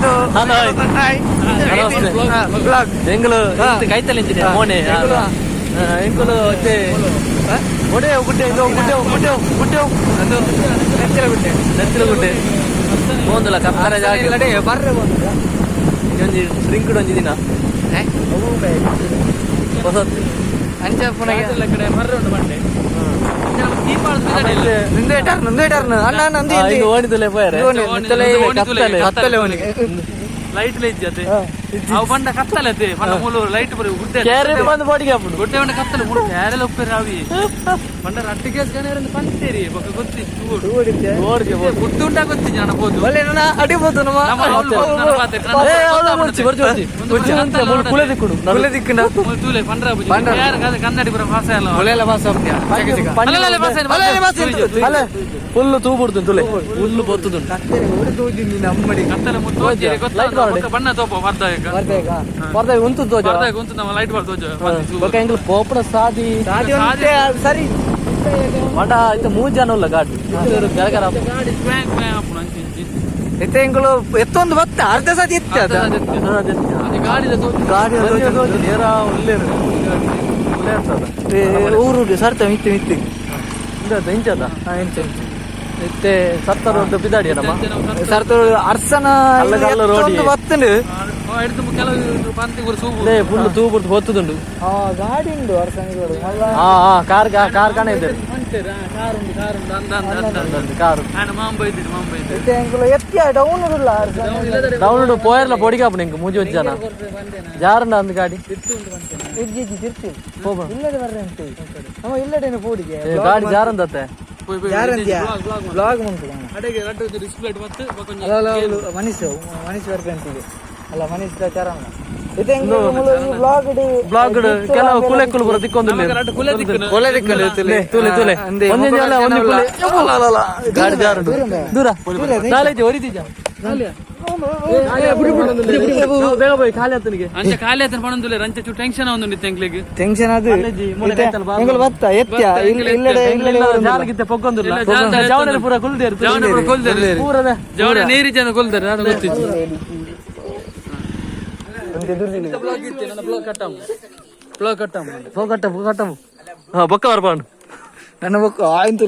Hello. Hi. Namaste. Blog. ಎಂಗುಲು ಕೈತಲ್ ಇಂಚಿನ ಮೋನೆ ಎಂಕುಲು ಇತ್ತೆ ಒಡೆ ಗುಡ್ಡೆ ಇದು ಗುಡ್ಡೆ ಗುಡ್ಡೆ ಗುಡ್ಡೆ. ಅದು ನೆತ್ತಿಲ ಗುಡ್ಡೆ. ನೆತ್ತಿಲ ಗುಡ್ಡೆ ಪೋಂದುಲ ಕತ್ತರ ಜಾಗ. ಇಲ್ಲಡೆ ಬರ್ರೆ ಬಂದ. ಒಂಜಿ ಡ್ರಿಂಕ್ ಒಂಜಿ ದಿನ ಹೊಸತ್. ಅಂಚ ಪುನಃ ಕಡೆ ಮರ್ರೆ ಉಂಡು ಬಂಡೆ. ನಿಂದೆ ಟರ್ನ್, ನಿಂದೆ ಟರ್ನ್ ಅಣ್ಣ, ಅಣ್ಣ ಅಂದೆ. ಇದು ಓಣಿದಲ್ಲೇ ಪೋಯರೆ. ಕತ್ತಲೆ. ಕತ್ತಲೆ ಅವನಿಗೆ. ಲೈಟ್ ಲೈಟ್ ಜೊತೆ ಅವು ಬಂಡ ಕತ್ತಲೆ ಅದೇ ಬಂಡ ಮೂಲು ಲೈಟ್ ಬರಿ ಗುಡ್ಡೆ. ಕೇರೆ ಬಂದು ಬಾಡಿಗೆ ಹಾಪುಂಡು. ಗುಡ್ಡೆ ಬಂಡ ಕತ್ತಲೆ ಮೂಲು ಯಾರೆಲ್ಲ ಉಪ್ಪೇರು ಅವಿ ಬಂಡ ರಟ್ಟು ಕೇಸ್ ಗಣೇರಂದು ಪಂತೇರಿ ಬೊಕ್ಕ ಗೊತ್ತಿ. ಓಡಿಗೆ. ಗುಡ್ಡು ಉಂಟಾ ಗೊತ್ತಿ ಜನ ಬೋದು. ಒಳ್ಳೆ ನನ್ನ ಅಡಿಬೋದು ನಮ್ಮ. ನಮ್ಮ ಅವ್ಳು ಬೋದು, ನನ್ನ ಪಾತೆ. ಏ, ಅವ್ಳು ಬರ್ಚಿ, ಬರ್ಚಿ, ಬರ್ಚಿ. ಬರ್ಚಿ ಅಂತ ಮೂಲು ಕುಳೆ ದಿಕ್ಕುಡು. ಒಳ್ಳೆ ದಿಕ್ಕುಂಡ. ಮೂಲು ತೂಲೆ ಪಂಡ್ರ ಬುಜಿ. ಯಾರು ಕದ ಕನ್ನಡಿ ಪುರ ಭಾಷೆ ಅಲ್ಲ. ಒಳ್ಳೆಲ್ಲ ಭಾಷೆ ಹೋಗ್ತೀಯ ಚಿಕ್ಕ ಚಿಕ್ಕ. ಅಲ್ಲ, ಅಲ್ಲ, ಭಾಷೆ ಇಲ್ಲ, ಅಲ್ಲ, ಅಲ್ಲ, ಭಾಷೆ ಇಲ್ಲ. ಅಲ್ಲ, ಫುಲ್ಲು ತೂ ಬಿಡ್ತು ತುಲೆ ಹುಲ್ಲು ಬೊತ್ತುದುಂಟು. ನಮ್ಮಡಿ. ಕತ್ತಲೆ ಮುತ್ತು ತೋಜಿ ಗೊತ್ತ. ಲೈಟ್ ಬಾರ್ಡೆ. ಬೊಕ್ಕ ಬಣ್ಣ ತೋಪ ಬರ್ದಾಗ. ಪರ್ದ ಉಂತು ತೋಜ. ಬರ್ದಾಗ ಉಂಟು ನಮ್ಮ ಲೈಟ್ ಬಾರ್ ತೋಜ. ಬೊಕ್ಕ ಎಂಗ್ಲು ಪೋಪುನ ಸಾದಿ. ಸಾದಿ ಒಂತೆ ಸರಿ. ಮಂಡ ಇತ್ತ ಮೂರು ಜನ ಉಲ್ಲ ಗಾಡಿ ಗರಗರ. ಗಾಡಿ ಸ್ವ್ಯಾಂಗ್ ಸ್ವ್ಯಾಂಗ್ ಆಪುಂಡು ಅಂಚಿ ಇಂಚಿ. ಎತ್ತೆ ಎಂಕುಲು ಎತ್ತೊಂದು ಬತ್ತ ಅರ್ಧ ಸಾದಿ ಎತ್ತೆ ಅದ. ಅದು ಗಾಡಿದ ತೋಜು. ಗಾಡಿ. ನೇರ ಉಲ್ಲೇರು ಉಲ್ಲೇರ್ತದ. ಊರು ಸರ್ತ ಮಿತ್ತು ಮಿತ್ತು. ಇಂದ ಇಂಚದ. ಹಾ, ಎಂಚ ಎಂಚ. ಇತ್ತೆ ಸತ್ತ ರೋಡ್ ಬಿದಾಡಿ ನಮ್ಮ. ಸರ್ತ ಅರ್ಸನ. ಕಲ್ಲ ಕಲ್ಲ ರೋಡಿ. ಎತ್ತೊಂದು ಬತ್ತುಂಡು. ಹಿಡಿದು ಕೆಲವು ಪಂತಿ ಗುರು ಸೂಬು. ಲೇ ಫುಲ್ ತೂ ಬಿಡ್ತು ಬೊತ್ತುದುಂಡು. ಹಾ, ಗಾಡಿ ಉಂಡು ಅರ್ಸನ. ಹಾ ಹಾ, ಕಾರ್ ಕಾರ್ ಕಾಣ ಇದೆ. ಪಂತೇರು ಕಾರ್ ಉಂಡು, ಕಾರ್ ಉಂಡು ಅಂದ ಅಂದ ಅಂದ ಅಂದ. ಕಾರ್. ನಾನು ಮಾಂಬ ಇದ್ದೀನಿ, ಮಾಂಬ ಇದ್ದೀನಿ. ಎತ್ತೆ ಎಂಕುಲು ಎತ್ತಿಯ ಡೌನ್ ಉಲ್ಲ ಅರ್ಸನ. ಡೌನ್ ಪೋಯರ್ಲ ಪೊಡಿಗೆ ಹಾಪುಂಡು ಇಂಕ್ ಮೂಜಿ ಒಂಜಿ ಜನ ಜಾರಂಡ ಅಂದ್ ಗಾಡಿ. ಇಜ್ಜಿ ಇಜ್ಜಿ ತಿರ್ತಿ. ಪೋಪ. ಇಲ್ಲಡೆ ಬರ್ರೆ ಅಂತ ನಮ್ಮ ಇಲ್ಲಡೇನು ಪೋಡಿಗೆ. ಏ, ಗಾಡಿ ಜಾರಂದತ್ತೆ. ಯಾರಂದ್ಯಾ ಬ್ಲಾಗ್ ಉಂಟು. ಅಡೆಗೆ ರಡ್ಡು ಡಿಸ್ಪ್ಲೇ ಮತ್ತು ಬೊಕ್ಕ ಅಲ್ಲ ಅಲ್ಲ, ಅವ್ಳು ಮನೀಶ್ ಮನೀಶ್ ಬರ್ಬೆ ಅಂತಿದೆ ಅಲ್ಲ, ಮನೀಶ್ ಚರಣ ಇದು ಹೆಂಗ್ ಬ್ಲಾಗ್. ಬ್ಲಾಗ್ ಕೆಲವು ಕುಲೆಕ್ಕುಲು ಪೂರ ತಿಕ್ಕೊಂದುಲ್ಲೆರ್. ರಡ್ಡು ಕುಲೆ ದಿಕ್ಕುನು. ಕೊಲೆ ದಿಕ್ಕಲು. ತುಲೆ ತುಲೆ ತುಲೆ. ಒಂಜೊಂಜಿ ಅಲ್ಲ, ಒಂಜಿ ಕುಲೆ. ಗಾಡಿ ಜಾರುಂಡು ದೂರ ನಾಲೆಜ್ ಒರಿತಿಜ. ಬೇಗ ಪೋಯ್ ಖಾಲಿ ಆತನಿಗೆ. ಅಂಚ ಖಾಲಿ ಆತನ ಪಣಂದುಲೆ ರಂಚ ಚೂ ಟೆನ್ಷನ್ ಆವೊಂದುಂಡು ಎಂಕ್ಲೆಗ್. ಟೆನ್ಷನ್ ಅದು. ಕಾಲೇಜಿ ಮೂಲೆ ಕೈತಲ್ ಬಾರ್ದು. ಎಂಕುಲು ಬತ್ತ ಎತ್ಯ ಇಲ್ಲಡೆ ಇಲ್ಲಡೆ. ಜಾಲಗಿತ್ತೆ ಪೊಕ್ಕೊಂದುಲ್ಲ. ಇಲ್ಲ, ಜಾಲ ಜಾವನೆಲ್ಲ ಪೂರ ಕುಲ್ದೇರು. ಜವನ ಪೂರ ಕೊಲ್ದೇರು. ಪೂರದ. ಜವನ ನೀರಿ ಜನ ಕೊಲ್ದಾರೆ ಅದು ಗೊತ್ತಿತ್ತು. ಬ್ಲಾಗ್ ಕಟ್ಟಮ್ಮ. ಕಟ್ಟ ಕಟ್ಟವು. ಹಾ, ಬೊಕ್ಕ ಬರ್ಪಾಂಡು. ನನ್ನ ಬೊಕ್ಕ ಆಯ್ತು.